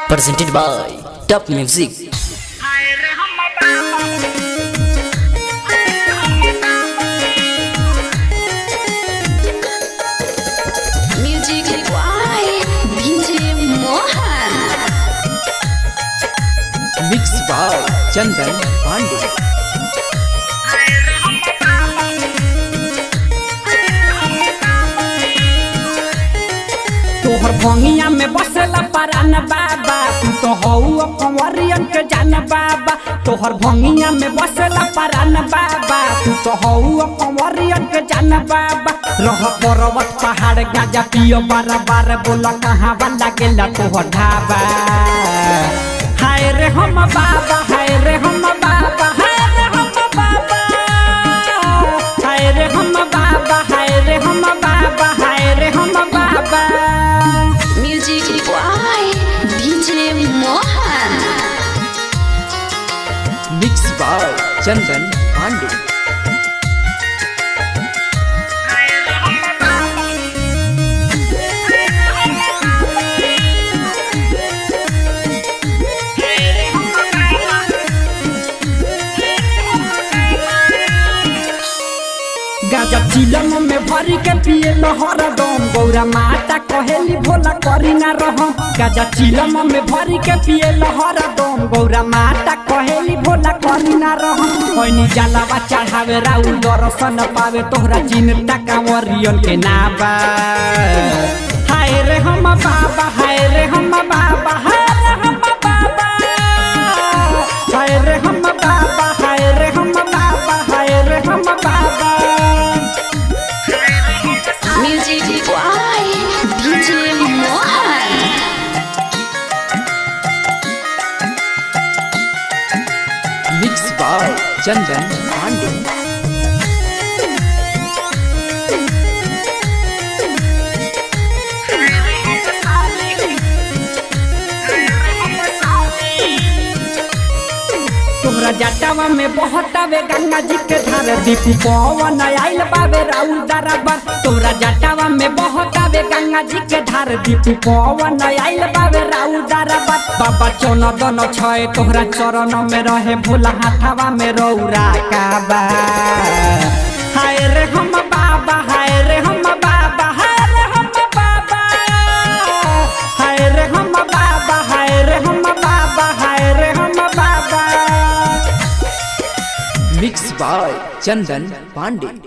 Presented by Top Music. Music by DJ Mohan. Mix by Chandan Pandey. तोहर भंगिया में बसेला परान बाबा, तू तो हऊ कंवरियन के जान बाबा। तोहर भंगिया में बसेला परान बाबा, तू तो हऊ कंवरियन के जान बाबा। रह पर्वत पहाड़ गाजा पियो बार बार, बोल कहाँ वाला गेला तोहर ढाबा। हाय रे हम बाबा, हाय रे हम बाबा, हाय रे हम बाबा, हाय रे हम बाबा, हाय रे हम बाबा, हाय रे हम बाबा। Music by DJ Mohan. Mix by Chandan Pandey. गाजा चिलम में भरी के पिए लहर दम, गौरा माता कहेली भोला करी ना रह। गाजा चिलम में भरी के पिए लहर दम, गौरा माता कहेली भोला करी ना रह। कोइनी जलावा चढ़ावे राउल दर्शन पावे, तोहरा चिंता कांवरियन के नाबा। हाय रे हम बाबा, हाय रे हम बाबा, हाय रे हम बाबा, हाय रे हम बाबा, हाय रे हम बाबा, हाय रे हम बाबा। Music by DJ Mohan. Mix by Chandan Pandey. तोहरा जटावा में बहतावे गंगा जी के धार, दीपू पवन आइल बाबे राउर दरबार। तोहरा जटावा में बहतावे गंगा जी के धार, दीपू पवन आइल बाबे राउर दरबार। बाबा चौन दन छय तोहरा चरण में रहे, भोला हाथावा में रौरा काबा। हाय रे हम बाबा, हाय रे हम बाबा, हाय रे हम बाबा, हाय रे हम बाबा, हाय रे हम बाबा, हाय रे हम बाबा। Mix by Chandan Pandey.